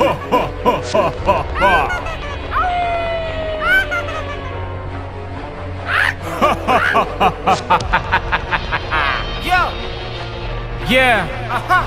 Yo! Yeah! Aha!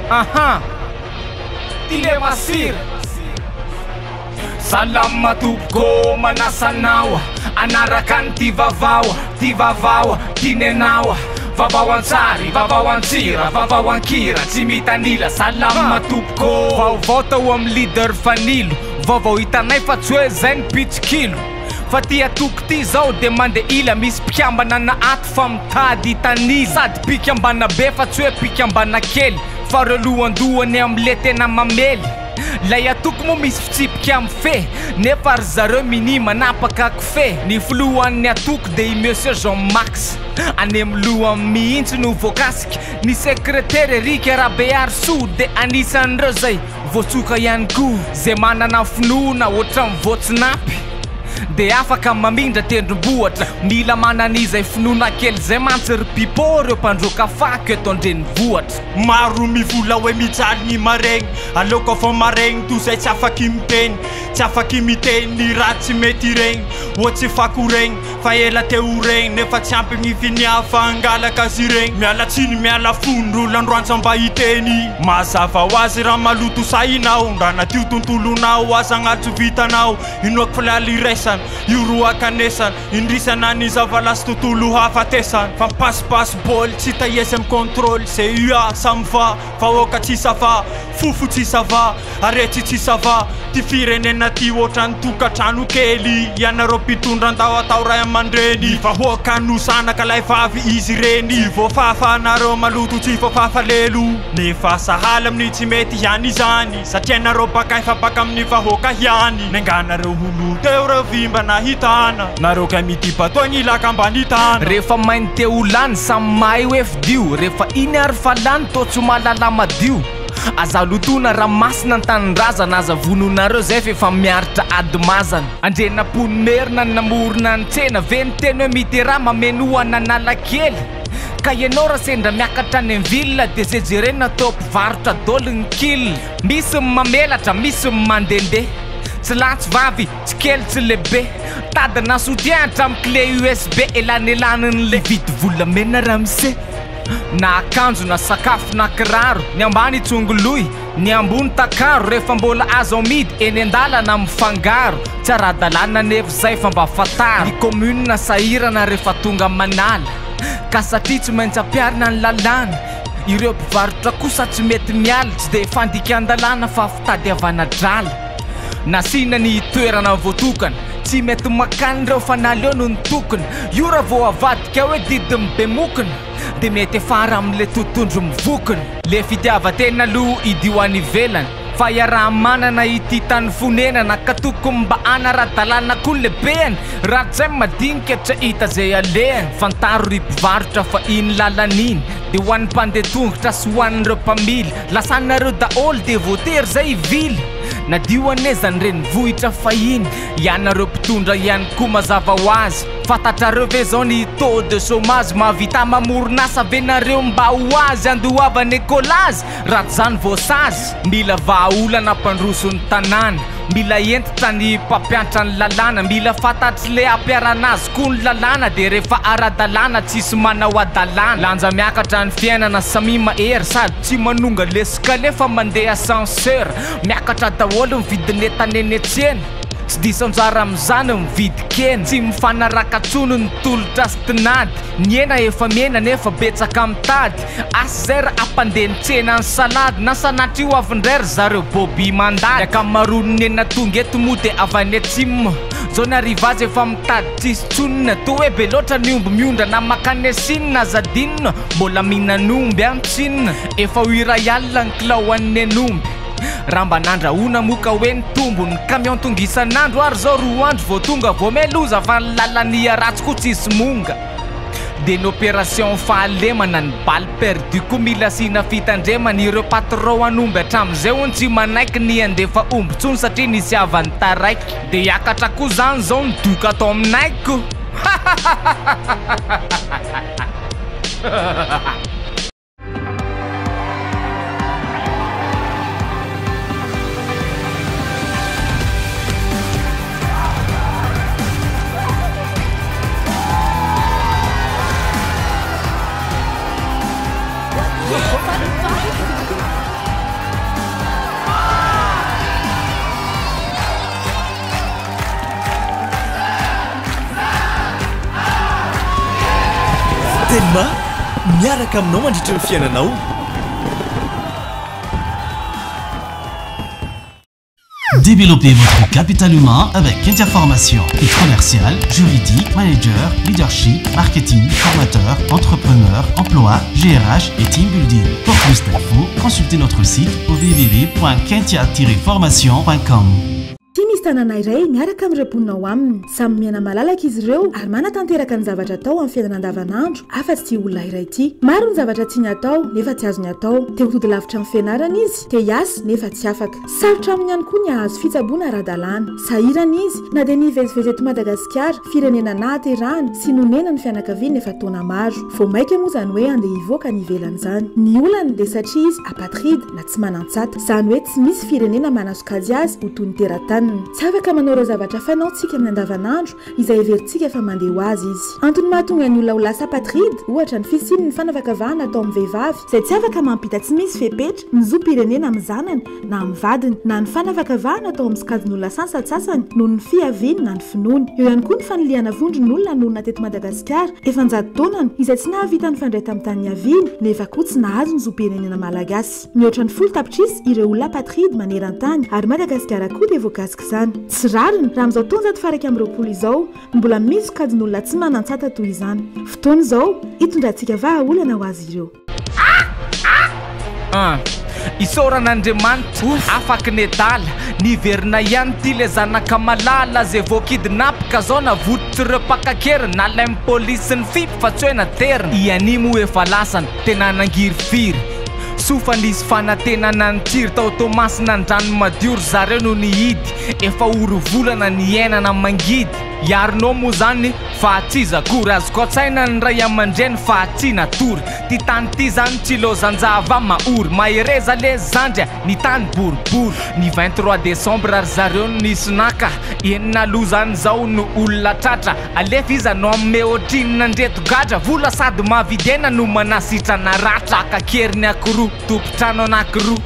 Aha! Ty le masira! Salama tompoko manasa anao anaraka an'ity vavao ty vavao ty nenao Vavao an-tsary, vavao an-tsira, vavao an-kira tsy mitanila Salama tompoko Vaovao tao amin'ny leader fanilo Vaovao hitanay fa tsy hoe zay ny mpitsikilo Fa ty atoko ty zao de mande ila Misy mpikambana na ato fa mitady hitanila Sady mpikambana be fa tsy hoe mpikambana kely Fa reo lohandohany amle tena mamely Lay atoko moa misy fitsipika mifehy Nefa ry zareo minia manapaka kofehy Ny filohan'ny atoko de i Monsieur Jean Max Any amin'ny lohany mihitsy no voakasika Ny sekretera Eric Rabearisoa de anisan'ireo zay voatsoka ihany koa Zay manana finoana ohatran'ny voatsinapy De afaka mamindra tendrombohitra Mila manana izay finoana kely zay mantsy ry pipo reo mpandroaka fako eto andrenivohitra. Maro mivola hoe mijaly ny maregny Aleoko avao maregny toy zay tsy afaky miteny Tsy afaky miteny ny raha tsy mety regny Oa tsy fako regny fa ela te ho regny Nefa tsy ampy ny finiava hangalaka azy iregny Miala tsiny miala fony ro landroantsa mba hiteny Mazava ho azy raha maloto sahinao Raha nadio tontolonao aza agnaly tsy vitanao Inoako fa laly iraisana io ro akanesana Indrisana ny zava-lasy tontolo hahafatesana Fa mipasipasy bôly tsy hita iesy am contrôle CUA ça me va vahoaka tsy ça va Fofo tsy ça va aretsy tsy ça va Ty firenena ty ohatran'ny tokantrano kely Ianareo mpitondra andao atao ray aman-dreny Ny vahoaka no zanaka lay vavy izy ireny Voafafa nareo maloto tsy voafafa lelo Nefa sahala amin'ny tsy mety ihany izany Satria nareo baka efa baka amin'ny vahoaka ihany Nenganareo ho lo teo reo vy mba nahitana Nareo kay midiba toa ny laka ambany tana. Rehefa mainy te ho lany samy mahay hoe fidio Rehefa iny ary fa lany toa tsy mahalala madio Aza lotoina raha masina ny tanindrazana Aza vonoinareo zay f'efa miaritra ady mazana Andrianampoinimerina ny namorona ny tsena Ve ny teny hoe miteraha mamenoa an'Analakely Ka ianao raha sendra miakatra any am ville Dia ze jerena toa mpivarotra dôly ny kil Misy ny mamelatra, misy ny mandendeha Tsy lahy tsy vavy, tsy kely tsy lehibe Tadina soutien hatramin'ny clé USB Elanelanin'ny le Hividy volamena ramose Na akanjo na sakafo na kiraro Ny ambany tsongoloy, ny ambony takaro Rehefa mbola azo amidy eny an-dalana mifangaro Tsy ara-dalàna anefa izay fa mba fantaro Ny commune sahirana rehefa tonga manala Ka satria tsy maintsy ampiharina ny lalàna Ireo mpivarotra kosa tsy mety miala Tsy dia fandikan-dalàna fa fitadiavana drala Nasiana ny toerana voatokana Tsy mety makany ireo fa naleo no nitokona Io raha vao avadika hoe didin'ny bemokona Dia mety hiafara amin'ilay totohondry mivokona Le fitiavan-tena aloha idio any ivelany Fa iaraha-manana ity tany fonenana Ka tokony mba hanara-dalàna koa ny lehibeny Raha tsy hay madinika tsy hita izay alehany Fantaro ry mpivarotra fa iny lalana iny Dia ho an'ny mpandeha tongotra sy ho an'ireo mpamily Lasanareo daholo dia voatery izay hivily Nadio anie zany renivohitra fahiny Ianareo mpitondra ihany koa mazava ho azy Fantatrareo ve zao ny taux de chômage Mahavita mamorona asa ve nareo mba ho azy Andoavana écolage raha tsy zany voasazy Mila vahaolana hampandroso ny tanàna Mila hentitra ny mpampiantra ny lalàna Mila fantatry le hampiharana azy koa ny lalàna Dia rehefa ara-dalàna tsisy manao hadalàna Lanja miakatra ny fiainana samia mahery Sady tsy manonga l'escalier fa mandeha ascenseur Miakatra daholo ny vidin'entana eny an-tsena Tsy diso anjara amin'izany ny vidin-kena Tsy mifanaraka intsony ny tolotra sy tinady Ny hena efa mihena nefa betsaka mitady Asa izay raha hampandeha ny tsena ny salady Na sanatria ho avy indray ry zareo Bobby mandady Ny ankamaroan'ny hena tonga eto moa dia avy any atsimo Zao ny arrivage efa mitady tsisy tsonina Toa hoe be loatra ny omby miondrana mankany Chine Aza adinona mbola mihinan'omby any tsinona Efa ho iray alina ny kilao an'ny hen'omby Raha mba nandrahona moa ka hoe nitombo ny camion tonga isan'andro ary zao roa andro vao tonga vao may loza fa ny lalana ratsy koa tsisy monga Dia ny opération fahalemana ny balle perdue koa mila asiana fitandremana Ireo patron an'omby hatramin'izay hono tsy manaiky ny handefa omby intsony satria nisy havany taraiky Dia hiakatra koa zany zao ny doka ato aminay ko! Telma, miaraka aminao mandritra ny fiainanao. Développez votre capital humain avec Kentia Formation. Commercial, juridique, manager, leadership, marketing, formateur, entrepreneur, emploi, GRH et team building. Pour plus d'infos, consultez notre site au www.kentia-formation.com. Ity misy tanàna iray miaraka amin'ireo mponina ao aminy. Samy miaina malalaka izy ireo ary manatanteraka ny zavatra atao amin'ny fiainana andavanandro afa-tsy ity olona iray ity. Maro ny zavatra tiany atao nefa tsy azony atao. Te ho tody lavitra amin'ny fianarana izy, te hiasa nefa tsy afaka. Sarotra aminy ihany koa ny hahazo fitsaboana ara-dalàna. Sahirana izy na dia ny hivezivezy eto Madagasikara, firenena nahaterahany sy nonenan'ny fianakaviany efa taona maro. Vao mainka moa izany hoe handeha hivoaka any ivelany izany. Ny olany dia satria izy apatride na tsy manan-tsata. Izany hoe tsy misy firenena manasokajy azy ho toy ny terataniny. Tsy afaka manao ireo zavatra fanaontsika amin'ny andavanandro izay heverintsika fa mandeha ho azy izy. Antony mahatonga ny olona ho lasa apatride, ohatra, ny fisian'ny fanavakavahana atao amin'ny vehivavy, izay tsy afaka mampita tsy misy fepetra ny zom-pirenena amin'ny zanany na amin'ny vadiny, na ny fanavakavahana atao amin'ny sokajin'olona sasantsasany noho ny fiaviany na ny finoany. Eo ihany koa ny fanilihana vondron'olona nonina teto Madagasikara efa an-jato taonany, izay tsy nahavita nifandray tamin'ny tany niaviany, nefa koa tsy nahazo ny zom-pirenena malagasy. Mihoatra ny 10 tapitrisa ireo olona apatride maneran-tany, ary Madagasikara koa dia voakasik'izany. Tsy rariny raha amin'izao taonjato faha-21 izao no mbola misy sokajin'olona tsy manan-tsata toy izany. Fotoana izao hitondrantsika vahaolana ho azy ireo. Ah, isaorana Andriamanitra, afaky nedala, niverina ihany ty le zanaka malala zay voakidnapy ka zao navotsotr'ireo mpaka-keriny, nalain'ny polisy ny fipy fa tsy hoe naterina. I Annie moa efa lasana, tena nangirifiry. Soa fa nisy fanantenana nitsiry tao Toamasina ny rano madio ry zareo no nihidy, efa ory volana niainana mangidy. I Arnaud moa zany fa tsy iza akory, azoko an-tsaina ny ray aman-dreny fa tsy natory. Ty tany ty zany tsy lozan-java mahory, mahereza le zandry a, ny tany boribory. Ny 23 décembre ry zareo no nisy naka, enina aloha zany zao no olona tratra. Alefa iza no hanome ohatrinona ndreto gadra, vola sady mahavidy aina no manasitrana ratra. Aka-keriny ankiroa, tompon-trano anankiroa,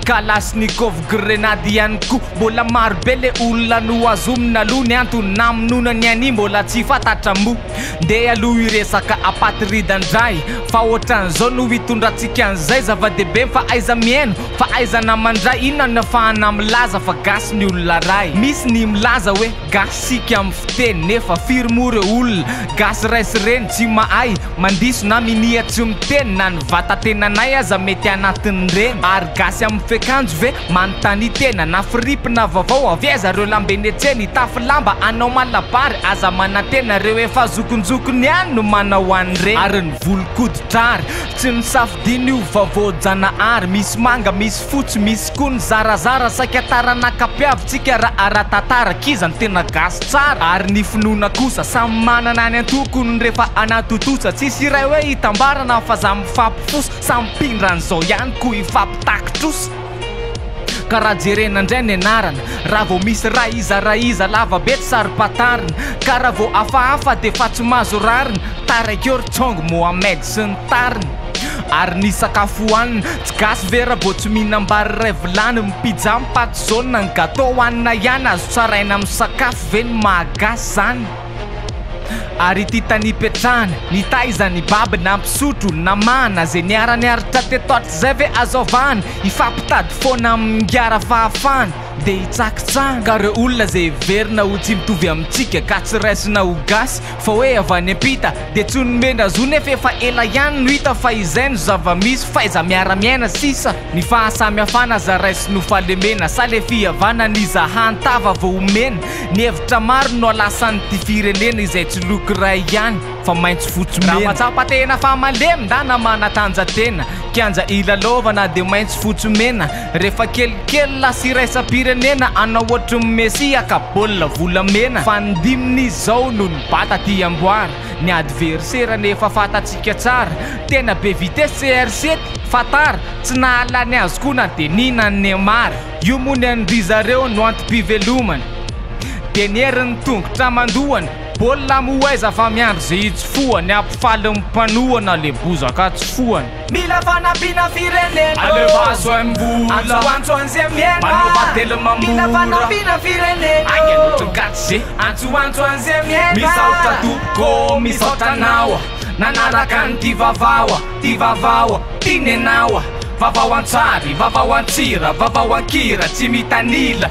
kalachnikov grenady ihany koa. Mbola maro be le olona nohazomina aloha, ny antony namonoana ny an'i mbola tsy fantatra moa. Ndeha aloha hiresaka apatride ndray, fa ohatran'izao no hitondrantsika an'izay. Zava-dehibe fa aiza mihaino, fa aiza namandray, inona no ahafahana milaza fa gasy ny olona ray. Misy ny milaza hoe gasy sika amin'ny fiteny, nefa firy moa ireo olona gasy ray sy reny tsy mahay mandiso na minia tsy miteny, na ny vatatenanay aza mety anatin'ireny. Ary gasy amin'ny fiakanjo ve manontania tena, na fripy na vaovao avy aiza reo lambe etsena, hitafy lamba anao malabary aza manantena, reo efa zokinjokiny ihany no manao an'ireny. Ary ny volon-koditra ary tsy nisafidiny io fa voajanahary, misy manga misy fotsy misy koa ny zarazara, saika taranaka mpiavitsika raha ara-tantara, k'iza no tena gasy tsara. Ary ny finoana kosa samy manana ny antokony rehefa anatontosa, tsisy iray hoe hitambarana fa za mifampifosa, samy mpindran'izao ihany koa hifampitaky trosa. Ka raha jerena indray ny anarana, raha vao misy raha iza raha iza lava be tsy saro-patarina, ka raha vao hafahafa dia fa tsy mahazo rariny, taraiky eo ry Tsongo Mohamed sy ny tariny. Ary ny sakafo hohanina, tsy gasy ve raha vao tsy mihinam-bary iray vilany, ny pizza, ny paty jaune, ny gâteau hohanina ihany, azo tsaraina amin'ny sakafo ve ny maha-gasy zany? Ary ity tany ipetrahana, nitaiza, nibaby, nampisotro, namahana, zay niara-niaritra teto hatrizay ve azo avahana, hifampitady foana amin'ny ngara fahafahana, dia hitsakitsahana. Ka reo olona zay heverina ho tsy mitovy amintsika ka tsy raisina ho gasy fa hoe avy any ampita dia tsy nomena zo nefa efa ela ihany no hita fa izay no zava-misy faiza miara-miaina sisa. Ny fahasamihafana aza raisiny ho fahalemena sa le fihavanana izahan-tava vao omena. Ny hevitra maro no alasan'ity firenena izay tsy loko iray ihany fa maitso fotsy mena. Raha mahatsapa tena fa malemy ndana manatanja-tena, kianja ilalaovana dia maitso fotsy mena. Rehefa kelikely lasa iraisam-pirenena anao ohatry ny Messi ka baolina volamena. Fanindiminy izao no nibata aty amboara, ny adversaire nefa fantatsika tsara. Tena be vitesse CR7 fa tara, tsy nahalany azy koa na dia nina an'i Neymar. Io moa ny an-dry zareo no antom-pivelomana. Be ny herin'ny tongotra aman-dohany. Baolina moa aiza fa miandry ze hitsofohany. Hampifaly ny mpanohana le bozaka tsofohany. Mila fanampiana firenena ô. Alefaso aim-bola. Antsoantso an'ze miaina. Manaova telma mora. Mila fanampiana firenena ô. Aingana ohatry ny ze. Antsoantso an'ze miaina. Misaotra tompoko ô, misaotra anao. Nanaraka an'ity vavao, ty vavao, ty nenao. Vavao an-tsary, vavao an-tsira, vavao an-kira, tsy mitanila.